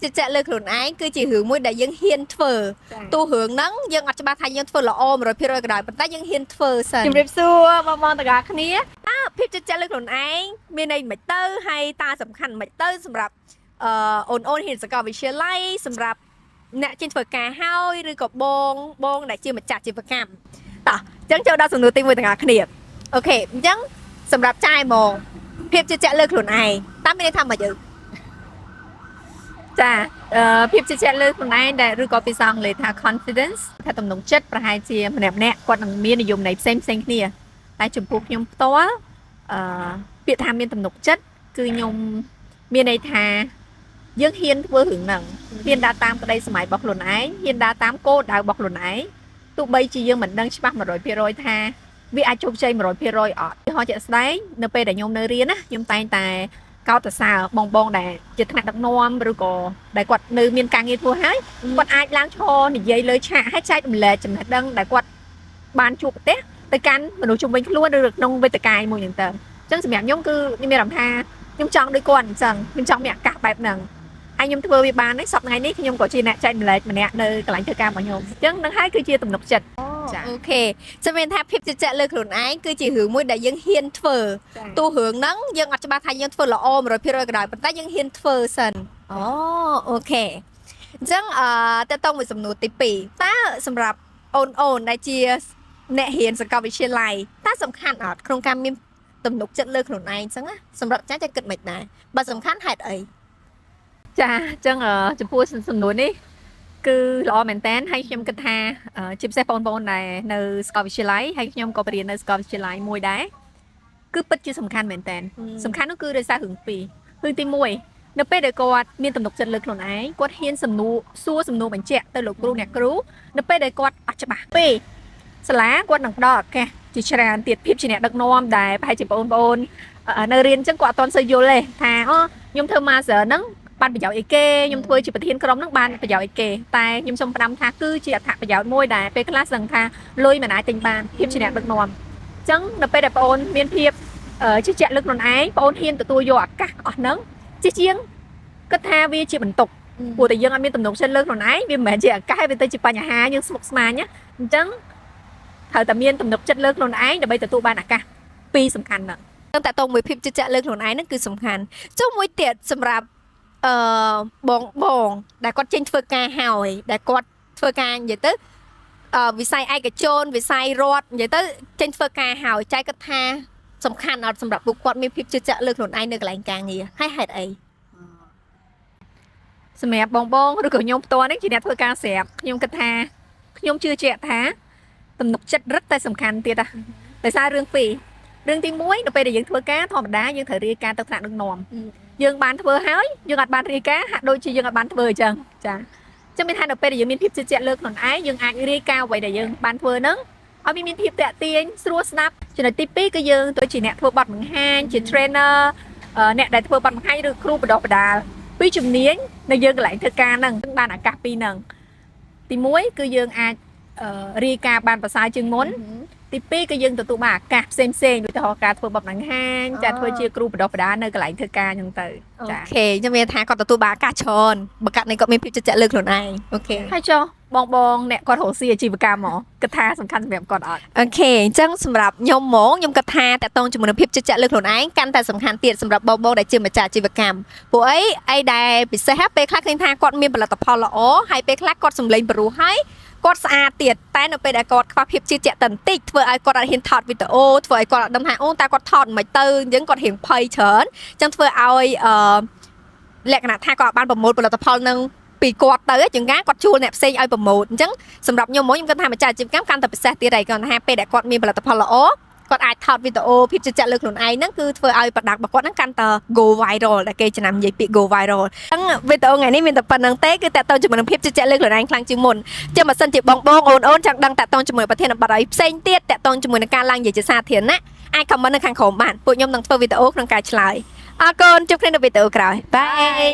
ជឿជាក់លើខ្លួនឯងគឺជារឿងមួយដែលយើងហ៊ានធ្វើទោះរឿងហ្នឹងយើងអត់ច្បាស់ថាយើងធ្វើល្អ100%ក៏ដោយប៉ុន្តែយើងហ៊ានធ្វើសិន ជំរាបសួរបងបងទាំងអស់គ្នា តើភាពជឿជាក់លើខ្លួនឯងមានន័យមិនទៅហើយតើសំខាន់មិនទៅសម្រាប់អូនអូនហ៊ានសាកលវិទ្យាល័យសម្រាប់អ្នកជិះធ្វើការហើយឬក៏បងបងដែលជាម្ចាស់អាជីវកម្មតោះអញ្ចឹងចូលដល់សំណួរទី1ទាំងអស់គ្នាOK អញ្ចឹងសម្រាប់ចាយហ្មងភាពជឿជាក់លើខ្លួនឯងតើមានន័យថាម៉េចយើង ចាភាពជឿជាក់លើខ្លួនឯងដែលឬក៏ភាសាអង់គ្លេសថា confidence ថាទំនុកចិត្តប្រហែលជាម្នាក់ម្នាក់គាត់នឹងមាននិយមន័យផ្សេងផ្សេងគ្នាតែចំពោះខ្ញុំផ្ទាល់អឺពាក្យថាមានទំនុកចិត្តគឺខ្ញុំមានន័យថាយើងហ៊ានធ្វើរឿងហ្នឹងហ៊ានដើរតាមក្តីស្រមៃរបស់ខ្លួនឯងហ៊ានដើរតាមគោលដៅរបស់ខ្លួនឯងទោះបីជាយើងមិនដឹងច្បាស់100%ថាវាអាចជោគជ័យ100%អត់ឧទាហរណ៍ជាក់ស្ដែងនៅពេលដែលខ្ញុំនៅរៀនណាខ្ញុំតែងតែ កោតសរសើរបងបងដែលជាថ្នាក់ដឹកនាំឬក៏ដែលគាត់នៅមានការងារធ្វើហើយគាត់អាចឡើងឈរនិយាយលើឆាកហើយចែករំលែកចំណេះដឹងដែលគាត់បានជួបប្រទះទៅកាន់មនុស្សជុំវិញខ្លួនឬក្នុងវេទិកាមួយហ្នឹងទៅអញ្ចឹងសម្រាប់ខ្ញុំគឺខ្ញុំមានអារម្មណ៍ថាខ្ញុំចង់ដូចគាត់អញ្ចឹងខ្ញុំចង់មានឱកាសបែបហ្នឹងហើយខ្ញុំធ្វើវាបានហើយសប្តាហ៍ថ្ងៃនេះខ្ញុំក៏ជាអ្នកចែករំលែកម្នាក់នៅកន្លែងធ្វើការរបស់ខ្ញុំអញ្ចឹងនឹងហើយគឺជាទំនុកចិត្តចា៎ OK ចាំមានថាភាពជឿជាក់លើខ្លួនឯងគឺជារឿងមួយដែលយើងហ៊ានធ្វើទោះរឿងហ្នឹងយើងអត់ច្បាស់ថាយើងធ្វើល្អ100%ក៏ដោយប៉ុន្តែយើងហ៊ានធ្វើសិនអូ OK អញ្ចឹងតើតោងមួយសំណួរទី2តើសម្រាប់អូនអូនដែលជាអ្នករៀនសាកលវិទ្យាល័យតើសំខាន់អត់ក្នុងការមានទំនុកចិត្តលើខ្លួនឯងអញ្ចឹងណាសម្រាប់ចាស់ចាគិតមិនដែរបើសំខាន់ហេតុអី ចាអញ្ចឹងចំពោះសំណួរនេះគឺល្អមែនតើហើយខ្ញុំគិតថាជាពិសេសបងប្អូនដែលនៅសាកលវិទ្យាល័យហើយខ្ញុំក៏បរៀននៅសាកលវិទ្យាល័យមួយដែរគឺពិតជាសំខាន់មែនតើសំខាន់នោះគឺដោយសាររឿងពីររឿងទី1នៅពេលដែលគាត់មានទំនុកចិត្តលើខ្លួនឯងគាត់ហ៊ានសំណួរសួរសំណួរបញ្ជាក់ទៅលោកគ្រូអ្នកគ្រូនៅពេលដែលគាត់អត់ច្បាស់ពីរសាលាគាត់នឹងផ្ដល់ឱកាសជាច្រើនទៀតភាពជាអ្នកដឹកនាំដែលប្រហែលជាបងប្អូននៅរៀនអញ្ចឹងគាត់អត់ទាន់សូវយល់ទេថាអូខ្ញុំធ្វើ master ហ្នឹងបានប្រយោជន៍អីគេខ្ញុំធ្វើជាប្រធានក្រុមហ្នឹងបានប្រយោជន៍អីគេតែខ្ញុំសូមផ្ដាំថាគឺជាអត្ថប្រយោជន៍មួយដែលពេលខ្លះសឹងថាលុយមិនអាចទិញបានភាពជាអ្នកដឹកនាំអញ្ចឹងនៅពេលដែលបងអូនមានភាពជឿជាក់លើខ្លួនឯងបងអូនហ៊ានទទួលយកឱកាសអស់ហ្នឹងជាជាងគិតថាវាជាបន្ទុកព្រោះតែយើងអត់មានទំនុកចិត្តលើខ្លួនឯងវាមិនមែនជាឱកាសវាទៅជាបញ្ហាយើងស្មុគស្មាញណាអញ្ចឹងត្រូវតែមានទំនុកចិត្តលើខ្លួនឯងដើម្បីទទួលបានឱកាសពីរសំខាន់ហ្នឹង នឹងតកតងមួយភាពជឿជាក់លើខ្លួនឯងហ្នឹងគឺសំខាន់ចុះមួយទៀតសម្រាប់អឺបងបងដែលគាត់ចេញធ្វើការហើយដែលគាត់ធ្វើការនិយាយទៅវិស័យឯកជនវិស័យរដ្ឋនិយាយទៅចេញធ្វើការហើយចែកគាត់ថាសំខាន់អត់សម្រាប់ពួកគាត់មានភាពជឿជាក់លើខ្លួនឯងនៅកន្លែងការងារហើយហេតុអី សម្រាប់បងបងឬក៏ខ្ញុំផ្ទាល់នេះជាអ្នកធ្វើការស្រាប់ខ្ញុំគិតថាខ្ញុំជឿជាក់ថាទំនុកចិត្តរឹតតែសំខាន់ទៀតណាដោយសាររឿងពីររឿងទី1នៅពេលដែលយើងធ្វើការធម្មតាយើងត្រូវរាយការណ៍ទៅថ្នាក់ដឹកនាំយើងបានធ្វើហើយយើងអត់បានរាយការណ៍ហាក់ដូចជាយើងអត់បានធ្វើអញ្ចឹងចាចឹងមានថានៅពេលដែលយើងមានភាពជឿជាក់លើខ្លួនឯងយើងអាចរាយការណ៍អ្វីដែលយើងបានធ្វើហ្នឹងឲ្យវាមានភាពតាក់ទាញស្រួលស្ដាប់ចំណុចទី2គឺយើងទៅជាអ្នកធ្វើបទបង្ហាញជា trainer អ្នកដែលធ្វើបទបង្ហាញឬគ្រូបណ្ដុះបណ្ដាលពីជំនាញនៅយើងកន្លែងធ្វើការហ្នឹងបានឱកាសពីរហ្នឹងទី1គឺយើងអាចរាយការណ៍បានប្រសើរជាងមុនទី2គឺយើងទទួលបានឱកាសផ្សេងផ្សេងដូចទៅការធ្វើបទបង្ហាញចាធ្វើជាគ្រូបណ្ដុះបណ្ដាលនៅកន្លែងធ្វើការហ្នឹងទៅ អូ ចា ខេខ្ញុំមានថាគាត់ទទួលបានឱកាសច្រើនបើកាត់នេះគាត់មានភាពជឿជាក់លើខ្លួនឯង OK ហើយចុះបងបងអ្នកគាត់រកស៊ីអាជីវកម្មហ៎គិតថាសំខាន់សម្រាប់គាត់អត់ OK អញ្ចឹងសម្រាប់ខ្ញុំហ្មងខ្ញុំគិតថាតកតងជាមួយនឹងភាពជឿជាក់លើខ្លួនឯងកាន់តែសំខាន់ទៀតសម្រាប់បងបងដែលជាម្ចាស់អាជីវកម្មពួកអីអីដែលពិសេសហ่ะពេលខ្លះឃើញថាគាត់មានផលិតផលល្អហើយពេលខ្លះគាត់សម្លេងប្រុសហើយគាត់ស្អាតទៀតតែនៅពេលដែលគាត់ខ្វះភាពជឿជាក់តន្តិចធ្វើឲ្យគាត់អត់ហ៊ានថតវីដេអូធ្វើឲ្យគាត់អត់ដឹងថាអូតើគាត់ថតមិនទៅអញ្ចឹងគាត់រៀងភ័យច្រើនអញ្ចឹងធ្វើឲ្យលក្ខណៈថាគាត់អត់បាន promote ផលិតផលនឹងពីគាត់ទៅជាងការគាត់ជួលអ្នកផ្សេងឲ្យ promote អញ្ចឹងសម្រាប់ខ្ញុំមកខ្ញុំគិតថាម្ចាស់អាជីវកម្មកាន់តែពិសេសទៀតហើយគាត់ថាពេលដែលគាត់មានផលិតផលល្អគាត់អាចថតវីដេអូភាពជឿជាក់លើខ្លួនឯងហ្នឹងគឺធ្វើឲ្យ product របស់គាត់ហ្នឹងកាន់តែ go viral ដែលគេចំណាំនិយាយពាក្យ go viral អញ្ចឹងវីដេអូថ្ងៃនេះមានតែប៉ុណ្្នឹងទេគឺតាក់ទងជាមួយនឹងភាពជឿជាក់លើខ្លួនឯងខ្លាំងជាងមុនចឹងបើសិនជាបងបងអូនអូនចង់ដឹងតាក់ទងជាមួយប្រធានបទអីផ្សេងទៀតតាក់ទងជាមួយនឹងការឡើងនិយាយជាសាធារណៈអាច comment នៅខាងក្រោមបានពួកខ្ញុំនឹងធ្វើវីដេអូក្នុងការឆ្លើយអរគុណជួបគ្នានៅវីដេអូក្រោយ bye.